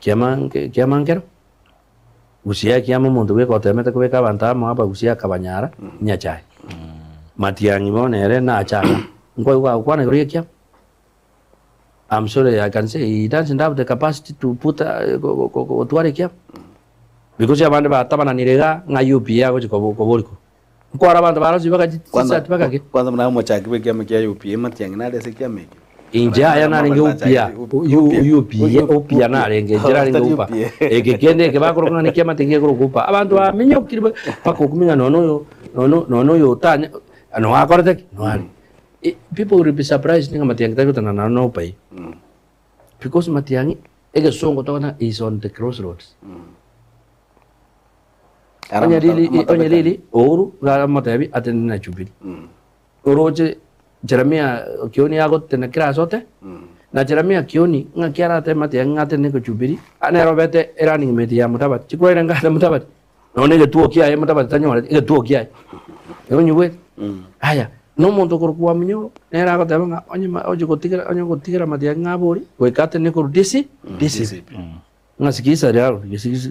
Kiama nke kiama nkero, Gusii ekiama omonto bweka otemete kobeka abanto amo abagusia akabanyara, Nyachae. Matiang'i bono ere nache anga, nkoigwa agokwana igoro ya ekiama. I'm sorry I can say he doesn't have the capacity to put gotwara ekiama. Because abande batabananire iga ng'a UPA agochi koboria korwa. Nkwara abanto barosirie bagachi Kwanza chisati bakage. kwanza buna omochaki bw'ekiama kia UPA Matiang'i nare ase ekiama ekio. Inche aya narenge upia UPA upia narenge inche narenge upa eke kende eke bakoroka ng'a nekiama tigekorokwa upa abanto baminyokire mpaka okumenya nonya oyo nonya oyo otanya nonya akorete ki nonya are. People will be surprised ng'a Matiang'i tari gotenena nonya na upa eyio because Matiang'i egesongo togoteba is on the cross roads. Onye riri onye riri Uhuru iga amotebi atenene na Jubilee. Oroche Jeremia Kioni agotena kera ase ote, na Jeremia Kioni ng'aki aratebe Matiang'i ng'a atenene ko Jubilee, nere obete erunning mate ya Mudavadi. Chikwaire ngate Mudavadi, nonya egetuo kiaye Mudavadi tanyoreti, egetuo kiaye. Igo onyigwete? Aya, na omonto okorokwa Wamunyoro, nere agoteba ng'a onye ma ochi gotigera onye gotigera Matiang'i ng'a abori, goika atenene korwa DC, DCP. Ng'a sikisa ground,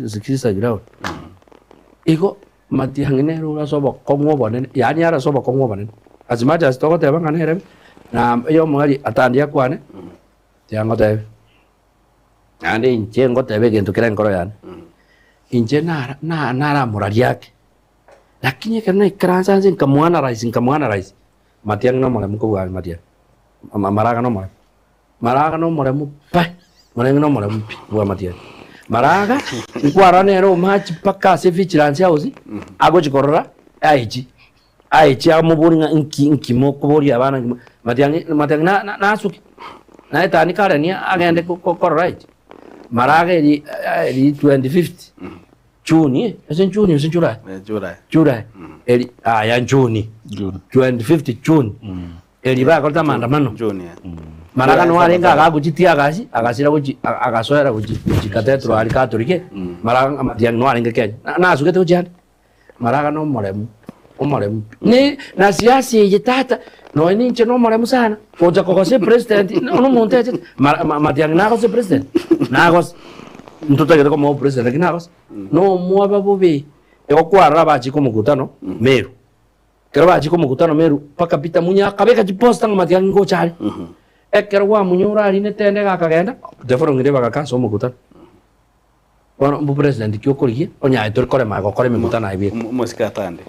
sikisa ground. Igo Matiang'i nere ore ase obokong'u obonene, yaani are ase obokong'u obonene. As much as togoteba ng'a nere na eyomweri atandi akwane, tiangotebia. Naende inche ngoteba egento kere enkoro yane, inche nara na naramorarie ake, lakini ekero naikaransa nse nkamoanalyze nkamoanalyze, Matiang'i nomoremu kobua Matiang'i, Maraga nomoremu. Maraga nomoremu pa, morenge nomoremu pi bw'amatiang'i. Maraga nkwarora nere omache mpaka ase vigilance house agochi korora aichi aichi amobori ng'a nki nki mokoboria abana nki matiang'i matiang'i na na nasuke naetani Karen agende ko ko korora aichi. Maraga eri eri 2050 June ase June gose July? July. July eri aya June June. 2050 June. Erio bakorete amaandamano, June, eh. Maraga noyo arenge agagochitia agasi, agasira gochi agasoera gochi gochi cathedral aria Catholic, Maraga amatiang'i noyo arenge Kenya. Na nasugete gochia ande, Maraga na omoremu, omoremu pi. Ne na siasa eye tata, nonya ninche na omoremu sana, gocha kogosa epresident, na omonto echete, mara matiang'i nagose president? Nagose. Ntotagete komoa obopresident lakini nagose. Na omwoba bobe, igo kwarora abachika omokutano, Meru. Ekero bachika omokutano Meru, mpaka Peter Munya akabeka chiposta ng'a Matiang'i ngocha are. Ekero gwamunya orarinete ende iga akagenda, the following day bagaka ase omokutano. Bono mbu president ki okorigia, onye aye tori korema gokora emekutano aye bweka. Omosike atande.